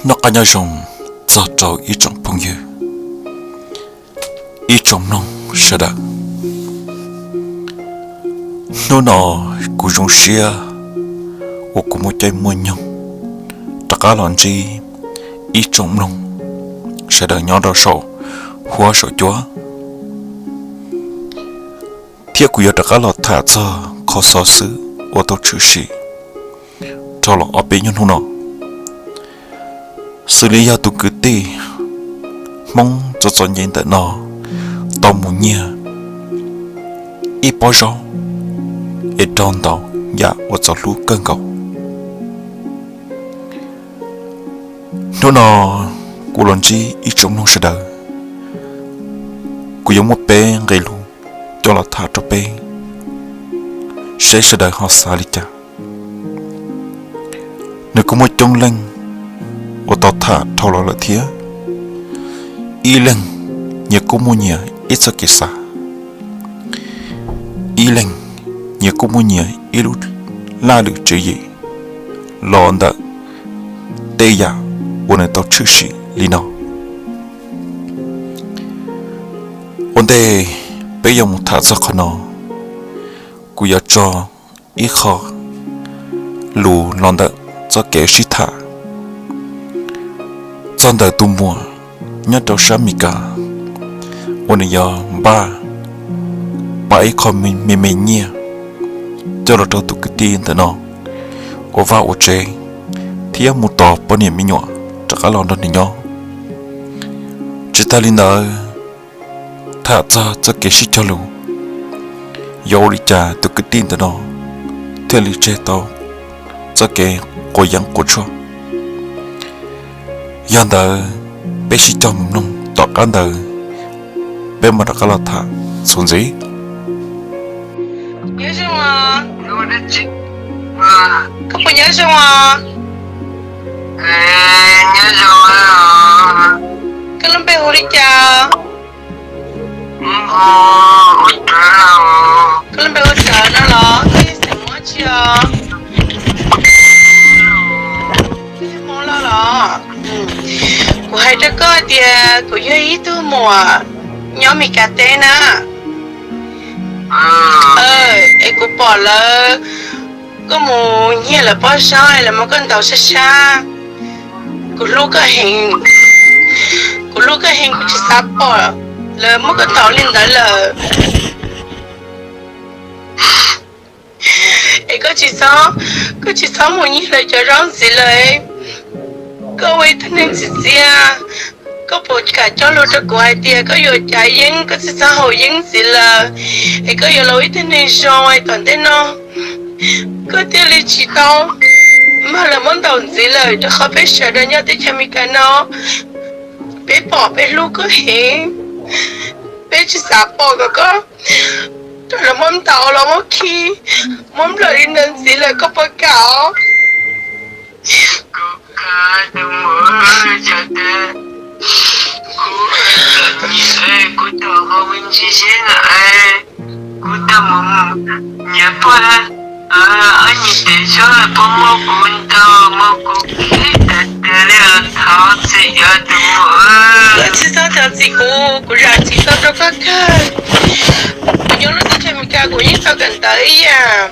Noj qab nyob zoo txog rau ib tsoom phooj ywg, ib tsoom mloog sawv daws. Hnub no kuv zoo siab uas kuv muaj caij muaj nyoog rov qab los ntsib ib tsoom mloog sawv daws nyob rau saum huab saum cua, thiab kuv yuav rov qab los tham txog qhov xov xwm uas tau tshwm sim rau los ob peb nyuag hnub no, xws li yog tus kwv tij Hmoob txom txom nyem ntawm no tau mus nyiag ib pob zaub es raug ntaus yam uas txaus hlub kawg nkaus. Hnub no kuv los ntsib ib tsoom mloog sawv daws, kuv yuav muab peb nqe lus coj los tham rau peb, seb sawv daws ho xav li cas. Nws kuj muaj coob leej uas tau tham dhau los lawm thiab. Ib leeg nyias kuj muaj nyias ib txoj kev xav, ib leeg nyias kuj muaj nyias ib lub laj lwm tswv yim los ntawm tej yam uas nws tau tshwm sim li no. Ua ntej peb yuav mus tham txog qhov no, kuv yuav tso ib qho lus los ntawm txoj kev sib tham txog ntawm tus muam nyob rau sab Meskas uas nws yuav npaj pab ib qho me me nyiaj coj los rau tus kwv tij ntawm no ua vaj ua tsev thiab mus tos poj niam me nyuam rov qab los nrog nws nyob. Tsis tas li ntawd, tham txog txoj kev sib cog lus, yuav ua li cas tus kwv tij ntawm no thiaj li tseg tau txoj kev quav yeeb quav tshuaj. Yog ntawd, peb sib cog mus mloog, tom qab ntawd peb mam rov qab los tham txuas ntxiv. Nyob zoo os. Koj puas nyob zoo os? Koj lub npe hu li cas? Koj lub npe hu Rawv no los? Koj yog xeem Hmoob tsi os? Koj yog Hmoob Lauj los? Kuv hais rau koj tias kuv yog ib tug muam nyob Meskas teb na. Es kuv pom lawv, koj mus nyiag lawv pob zaub es lawv muab koj ntaus sab sab. Kuv hlub koj heev, kuv hlub koj heev, kuv tsis xav pom lawv muab koj ntaus li ntawd lawm. Es koj tsis txhob, koj tsis txhob mus nyiag lawv cov zaub ntxiv lawm. Koj ua ib tug neeg txim txiaj, koj puas kam cog lus rau kuv hais tias koj yuav cav yeeb, koj tsis txhob haus yeeb ntxiv lawm, es koj yuav los ua ib tug neeg zoo es tom ntej no koj thiaj li tsis tau mag lawv muab ntaus ntxiv lawm, rau qhov peb sawv daws nyob teb chaws Amelikas no, peb pom peb hlub koj heev, peb tsis xav pom kom koj rau lawv muab ntaus los muab khi, muab nplawm li ntawd ntxiv lawm, koj puas kam os? Kuv kam tus muam, yog tias kuv txom nyem, kuv tau qhov me ntsis zeb na, kuv tau mus nyiam poj ob nyuag tes zaub, poj muab kuv ntaus, muab kuv khi tas tas li os, thov txim os tus muam. Koj tsis txhob thov txim kuv, kuv zam txim tau rau koj kawg. Kuv nyob lub teb chaws Amelikas kuv yeej tau kawm ntawv ib yam.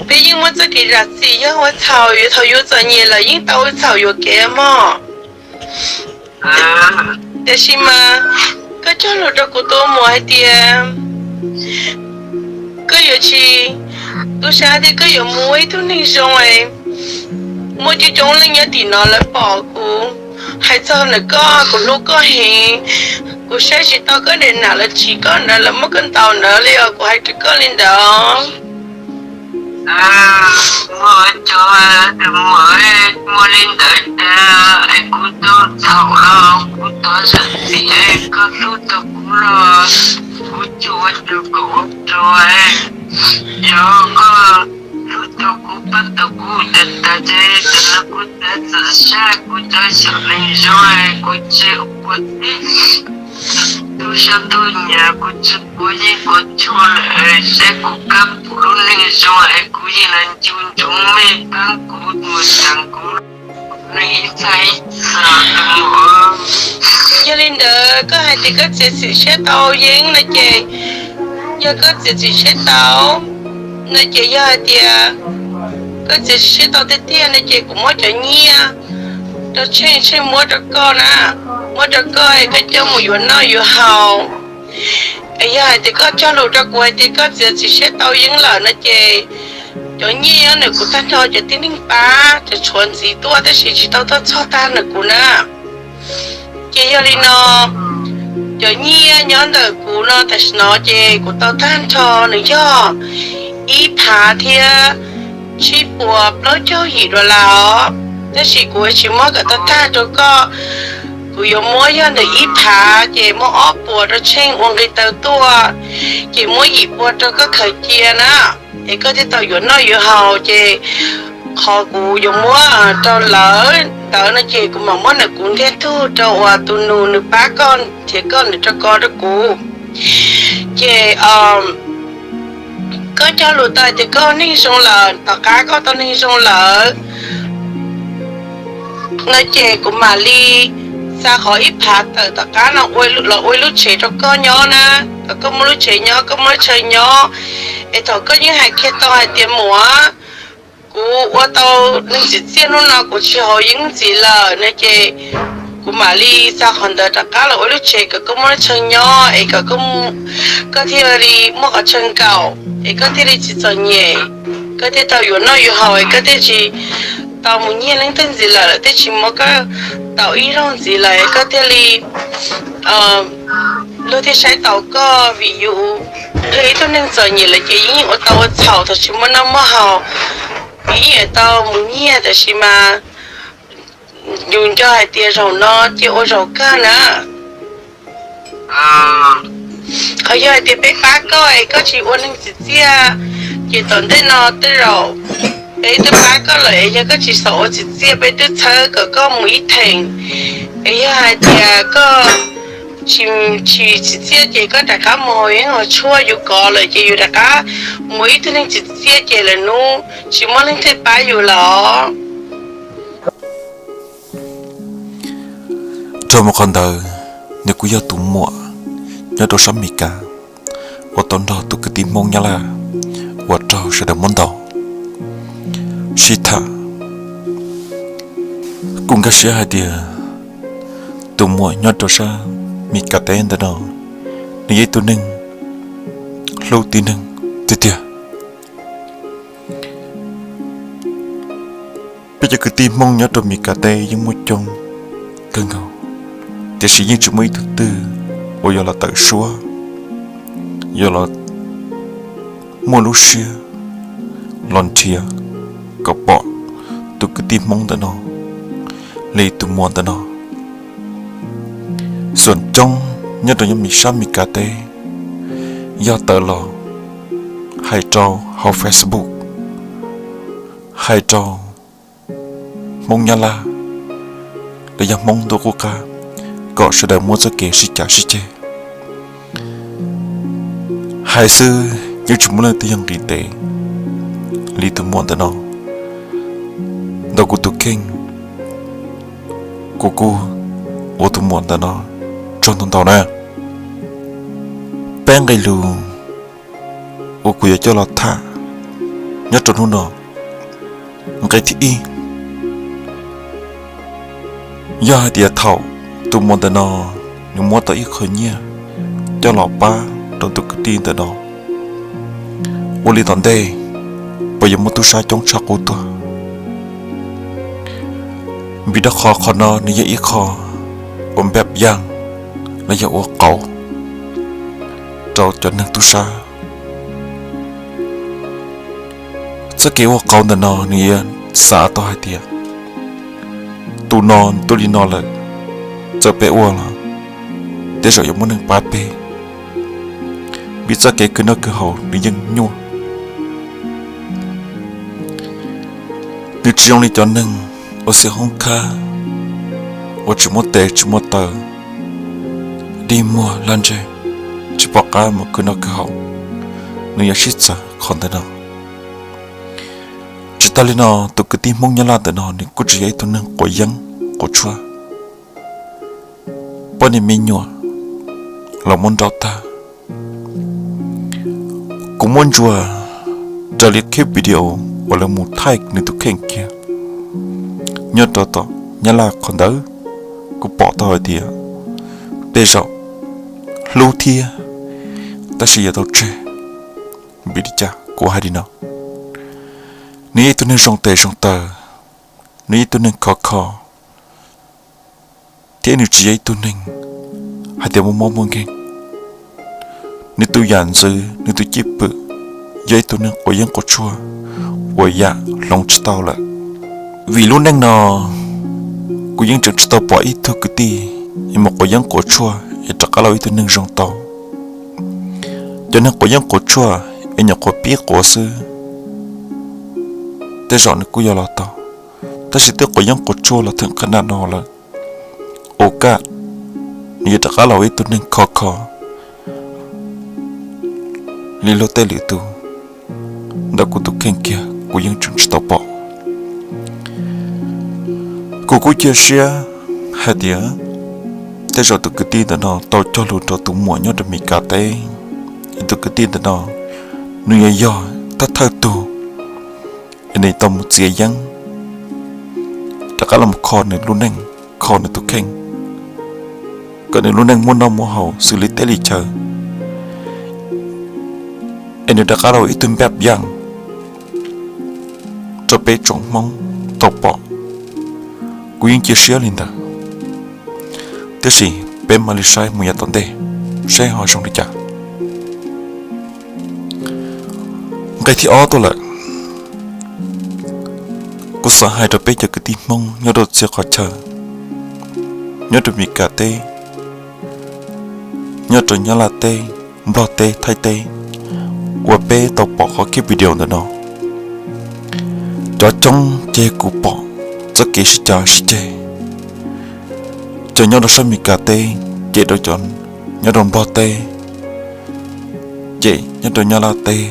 Peb yeej muaj txoj kev zam txim, yog ua txhaum, thaum yus txom nyem lawm yeej tau ua txhaum yuam kev mog. Tiam sis mas koj cog lus rau kuv tus muam hais tias koj yuav tsis tub sab thiab koj yuav mus ua ib tug neeg zoo es muaj coob coob leej nyob tim no lawv pom kuv hais txog ntawm koj, kuv hlub koj heev, kuv saib tsis tau koj daim nam lawv tsim koj ntawd, lawv muab koj ntaus ntawd li os, kuv hais rau koj li ntawd. Muaj cov tus muam, muaj li ntawd tas es kuv tau txhaum los kuv thov zam txim, koj hlub tau kuv los kuv tsuas ua rau kom ua rau. Yog koj hlub tau kuv, pab tau kuv tas tas ces tam no kuv txawm txawm sab, kuv cov xyaum neeg zoo, kuv tsis ua tib tug sab tug nyiam, kuv tsis quav yeeb quav tshuaj lawm, saib kuv kab pum lub neej zoo es kuv yeej los ncu ntsoov mej pab kuv mus txeeb kuv neej ib txhia Ntawd koj hais tias koj txiav txim siab tau yeeb no ces, yog koj txiav txim siab tau no ces, yog hais tias koj txiav txim siab tau tiag tiag no ces kuv muab cov nyiaj rau Tsheej, Tsheej muab rau koj na, muab rau koj es koj coj mus yuav noj yuav haus. Es yog hais tias koj cog lus rau kuv hais tias koj txiav txim siab tau yeeb lawm no ces cov nyiaj nyob ntawm kuv tag nrho, cov tib neeg pab cov tshuav ntxiv tuaj tab sis tsis tau tuaj txog tag ntawm kuv na. Ces yog li no, cov nyiaj nyob ntawm kuv no tam sim no ces kuv tau tag nrho nws yog ib phav thiab tsib puas plaub caug yim dollar os, tab sis kuv tsis muab kom tau tag rau koj. Kuv yuav muab yog ntawm ib phav ces muab ob puas rau Tsheej ua nqi taw tuaj, ces muab yim puas rau koj khaws cia na, es koj thiaj tau yuav noj yuav haus. Ces qhov kuv yuav muab rau lawv ntawd no ces kuv mam muab ntawm kuv ntiag tug rau uas tus nus nws pab koj nrhiav koj nws rau koj rau kuv. Ces koj cog lus tau tias koj neeg zoo lawm, tom qab koj tau neeg zoo lawm no ces kuv mam li xa qhov ib phav tawm tom qab no los ua ib lub tsev rau koj nyob na, kom koj muaj lub tsev nyob, koj muaj lub chaw nyob. Es thaum koj yeej hais kiag tau hais tias muam, kuv ua tau neeg tsim txiaj hnub no kuv tsis haus yeeb ntxiv lawm no ces kuv mam li xa qhov ntawd rov qab los ua lub tsev kom koj muaj lub chaw nyob es kom koj thiaj li muaj qhov chaw nkaum es koj thiaj li tsis txom nyem, koj thiaj tau yuav noj yuav haus es koj thiaj tsis tau mus nyiag leej twg ntxiv lawm, lawv thiaj tsis muab koj tau ib zaug ntxiv lawm es koj thiaj li, luag thiaj saib taus koj. Vim yus yog ib tug neeg txom nyem lawm ces yeej ua tau ua txhaum thaum tsis muaj noj muaj haus, yeej yuav tau mus nyiag, tab sis mas yus nco hais tias zaum no cia ua zaum kawg na. Qhov yog hais tias peb pab koj es koj tsis ua neeg tsim txiaj, ces tom ntej no tej zaum peb twb pab koj lawm es yog koj tsis xav ua tsim txiaj peb twb txhawb kom koj mus ib theem. Es yog hais tias koj tsis tsim txiaj ces koj rov qab mus haus yeeb haus tshuaj yus kov lawm ces yus rov qab mus ib tug neeg tsim txiaj ces lawm hnub tsis muaj leej twg pab yus lawm. Raug mus qhov ntawd, nws kuj yog tus muam nyob rau sab Mes Kas uas tau nrog tus kwv tij Hmoob Nyab Laj uas raug sawv daws muab ntaus sib tham. Kuj nkag siab hais tias tus muam nyob rau sab Mes Kas teb ntawm no, nws yog ib tug neeg hlub tib neeg tiag tiag. Peb cov kwv tij Hmoob nyob rau Mes Kas teb yeej muaj coob kawg nkaus, tiam sis yeej tsis muaj ib tug twg uas yuav los tawm suab, yuav los muaj lub siab los nrhiav kom pom tus kwv tij Hmoob ntawm no li tus muam ntawm no. Xom coob nyob rau nyob Mes, sab Mes Kas teb, yog tawm los hais rau hauv Facebook, hais rau Hmoob Nyab Laj los yog Hmoob ntuj qub qab, kom sawv daws muab txoj kev sib cav sib ceg. Hais xwb yeej tsis muaj leej twg yog nqis tes li tus muam ntawm no. Ntawm kuv tus kheej, kuv kuj ua tus muam ntawm no tsaug ntau ntau na. Peb nqe lus uas kuv yuav coj los tham nyob rau hnub no, nqe thib ib, yog hais tias thaum tus muam ntawm no nws muab tau ib qho nyiaj coj los pab rau tus kwv tij ntawm no, ua li tom ntej puas yuav muaj tub sab coob tshaj qub tuaj? Vim rau qhov qhov no nws yog ib qho ua npaj yaj los yog ua qauv rau cov neeg tub sab. Txoj kev ua qauv ntawm no nws yuav xav tau hais tias tus no nws tuaj li no lawm, txawm peb ua los tej zaum yuav muaj neeg pab peb, vim txoj kev khwv noj khwv haus nws yeej nyuaj. Nws tsis zoo li cov neeg ua xib hoob khab uas tsis muaj tes tsis muaj taw, dig muag lag ntseg, tsis pom qab mus khwv noj khwv haus, nws yuav sib txawv qhov ntawm no. Tsis tas li no, tus kwv tij Hmoob Nyab Laj ntawm no nws kuj tsis yog ib tug neeg quav yeeb quav tshuaj. ob niag me nyuam los muab nrauj tag. Kuv muab ntsuas raws li clip video uas lawv mus thaij nws tus kheej kiag nyob rau tom Nyab Laj qhov ntawd. Kuv pom tau hais tias tej zaum hlub thiab, tab sis yuav tau tseg. Vim li cas kuv hais li no? Nws yog ib tug neeg zoo tes zoo taw, nws yog ib tug neeg khov kho, thiab nws tsis yog ib tug neeg hais tias muaj mob muaj nkeeg. Nws tus yam ntxwv, nws tus cwj pwm yog ib tug neeg quav yeeb quav tshuaj uas yam hloov tsis tau lawm. Vim lub neej no kuv yeej tseem tsis tau pom ib tug kwv tij es mus quav yeeb quav tshuaj es rov qab los ib tug neeg zoo tau. Cov neeg quav yeeb quav tshuaj es nyuam qhuav pib quav xwb, tej zaum nws kuj yuav los tau, tab sis twb quav yeeb quav tshuaj los theem qhov naj no lawm, ua kaj nws yuav rov qab los ua ib tug neeg khov kho li luag tej lwm tus. Ntawm kuv tus kheej kiag kuv yeej tseem tsis tau pom. Kuv kuj cia siab hais tias tej zaum tus kwv tij ntawm no tau cog lus rau tus muam nyob rau Meskas teb, es tus kwv tij ntawm no nws yuav yog thawj thawj tug es nws tau mus txiav yeeb rov qab los kho nws lub neej, kho nws tus kheej, kom nws lub neej muaj noj muaj haus xws li teb li chaw, es nws rov qab los ua ib tug npaj yaj rau peb tsoom Hmoob tau pom. Kuv yeej cia siab li ntawd, tiam sis peb mam li saib mus yav tom ntej saib ho zoo li cas. Nqe thib ob tuaj lawm, kuv xav hais rau peb cov kwv tij Hmoob nyob rau txhia qhov chaw, nyob rau Meskas teb, nyob rau Nyab Laj teb, Nplog teb, Thaib teb, uas peb tau pom qhov clip video ntawm no. Cov coob ces kuv pom txoj kev sib cav sib ceg, cov nyob rau sab Meskas teb cem rau cov nyob rau Nplog teb, cem nyob rau Nyab Laj teb.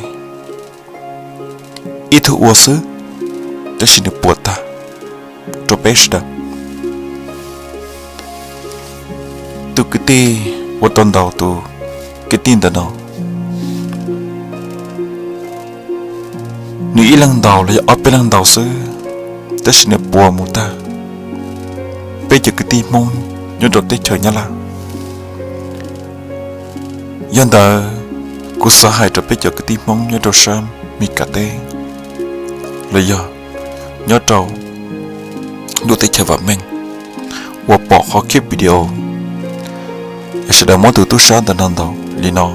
Ib tug ua xwb, tab sis nws puas tag rau peb sawv daws. Tus kwv tij uas tau ntaus tus kwv tij ntawm no, nws ib leeg ntaus los yog ob peb leeg ntaus xwb, tab sis nws puas mus tag peb cov kwv tij Hmoob nyob rau teb chaws Nyab Laj. Yog ntawd, kuv xav hais rau peb cov kwv tij Hmoob nyob rau sab Meskas teb los yog nyob rau lub teb chaws vam meej uas pom qhov clip video, sawv daws muab tus tub sab ntawm no ntaus li no,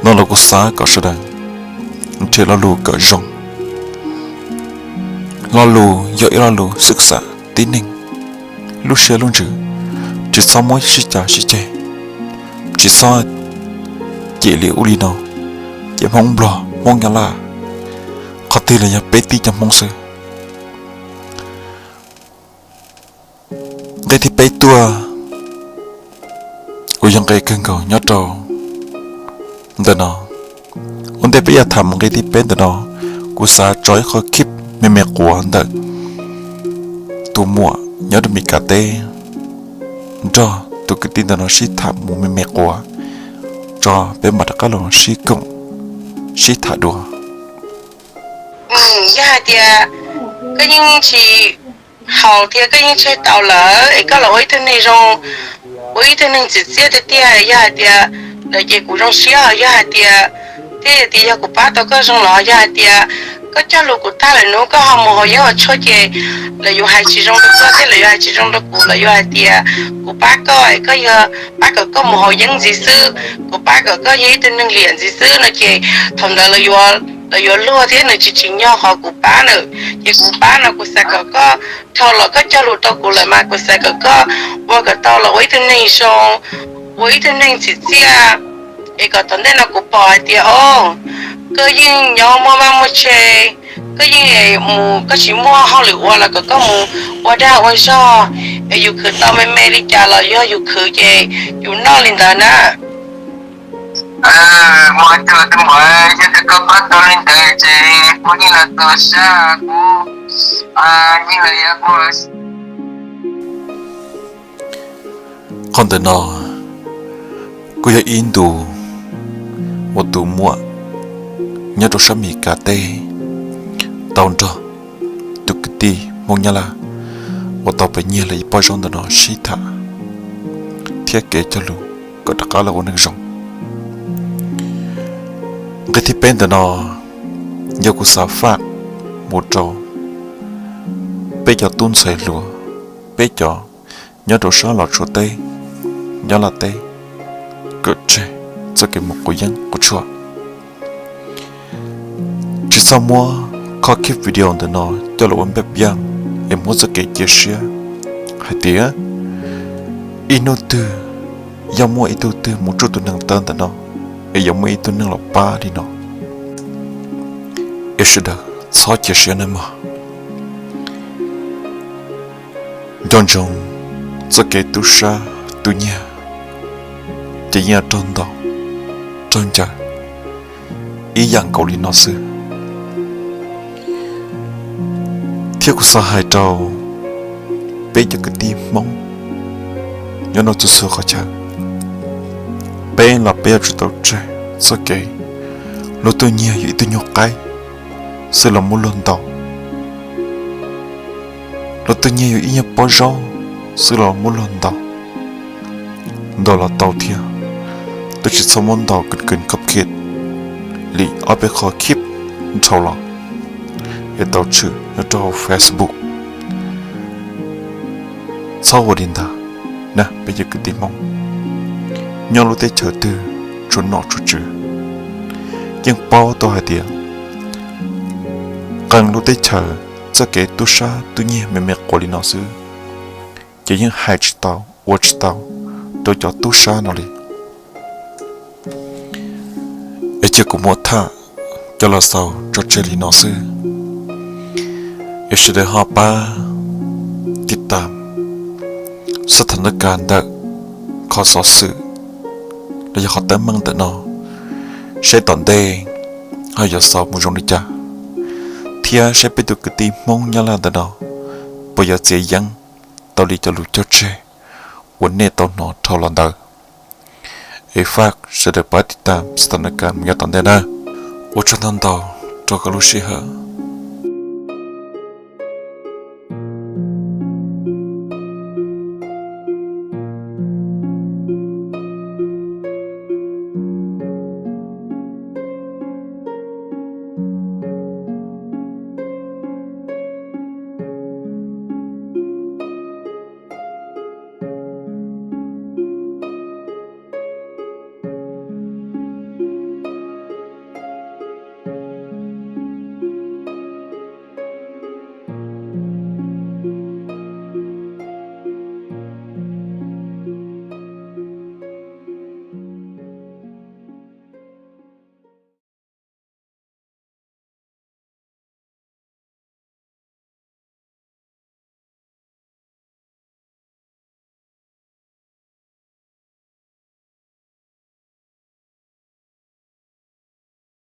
no los kuv xav kom sawv daws nrhiav lo lus kom zoo. Lo lus yog ib lo lus xwm xam tib neeg lub siab lub ntsws, tsis txhob muab sib cav sib ceg, tsis txhob cem li ub li no, cem Hmoob Nplog Hmoob Nyab Laj, qhov twg los yog peb tib cov Hmoob xwb. Nqe thib peb tuaj, kuj yog nqe kawg nkaus nyob rau ntawm no. Ua ntej peb yuav tham mus nqe thib peb ntawm no, kuv xav tso ib qho clip me me quav ntawm tus muam nyob rau Meskas teb nrog tus kwv tij ntawm no sib tham mus me me quav, tso peb mam rov qab los sib koom sib tham dua. Yog hais tias koj yeej tsis haus thiab koj yeej tseg tau lawm es koj los ua ib tug neeg zoo, ua ib tug neeg txim txiaj tiag tiag, yog hais tias ntawd ces kuv zoo siab. Yog hais tias, thiab tias yog kuv pab tau koj zoo los yog hais tias koj cog lus kuv tag lawm hnub koj ho mus haus yeeb haus tshuaj ces lawv yuav hais tsis zoo rau koj thiab lawv yuav hais tsis zoo rau kuv, lawv yuav hais tias kuv pab koj es koj yog pab kom koj mus haus yeeb ntxiv xwb, kuv pab kom koj yog ib tug neeg liam ntxiv xwb no ces thaum ntawd lawv yuav luag thiab nws tsis tsim nyog qhov kuv pab na. Ces kuv pab no kuv xav kom koj dhau los koj cog lus rau kuv lawm mas kuv xav kom koj ua kom tau los ua ib tug neeg zoo, ua ib tug neeg txim txiaj, es kom tom ntej no kuv pom hais tias o, koj yeej nyob muaj vaj muaj tse, koj yeej mus koj tsis muaj hauj lwm ua los kom koj mus ua dag ua zog, es yus khwv tau me me li cas los yog yus khwv ces yus noj li ntawd na. Muaj tus tus muam, yog tias koj pab tau li ntawd ces kuv yeej los tu sab, kuv yeej los yog kuv Qhov ntawm no kuj yog ib ntu uas tus muam nyob rau sab Amelikas teb tau nrog tus kwv tij Hmoob Nyab Laj uas tau pib nyiag lawm ib pob zaub ntawm no sib tham thiab kev cog lus kom rov qab los ua neej zoo. Nqe thib peb ntawm no yog kuv xav faj mus rau peb cov tub ntxhais hluas, peb cov nyob rau sab Los Tsuas teb, Nyab Laj teb, kom tseg txoj kev mus quav yeeb quav tshuaj. Tsis txhob muab qhov clip video ntawm no coj los ua npaj piaj es muab txoj kev cia siab hais tias ib hnub twg yog muaj ib tug twg mus tsuj tus neeg tawv ntawm no es yuav muaj ib tug neeg los pab li no, es sawv daws txhob cia siab nawb mog. Nco ntsoov, txoj kev tub sab tub nyiag ces yeej raug ntaus raug ncaws ib yam nkaus li no xwb. Thiab kuv xav hais rau peb cov kwv tij Hmoob nyob rau txhua txhua qhov chaw, peb los peb yuav tsum tau tseg txoj kev luag tuaj nyiag yus ib tug nyuag qaib xwb los muab luag ntaus, luag tuaj nyiag yus ib nyuag pob zaub xwb los muab luag ntaus. Ntaus los tau thiab, tab sis tsis txhob muab ntaus kws kws khab khij li ob peb qhov clip dhau los es tau tshwm nyob rau Facebook. Txhob ua li ntawd na peb cov kwv tij Hmoob. Nyob lub teb chaws twg tsuas nom tsuas tswv, yeej paub tau hais tias qee lub teb chaws txoj kev tub sab tub nyiag me me quas li no xwb, ces yeej hais tsis tau ua tsis tau rau cov tub sab no li. Es cia kuv muab tham coj los xaus tso tseg li no xwb. Es sawv daws ho pab tiv tam xab thas nas kas ntawm qhov xov xwm los yog qhov teeb meem ntawm no, saib tom ntej ho yuav xaus mus zoo li cas, thiab saib peb tus kwv tij Hmoob Nyab Laj ntawm no puas yuav txiav yeeb tau li cov lus cog tseg uas nej tau hnov dhau los ntawd. Es faj sawv daws pab tiv tam xab thas nas kas mus yav tom ntej na. Ua tsaug ntau ntau rau koj lub sij hawm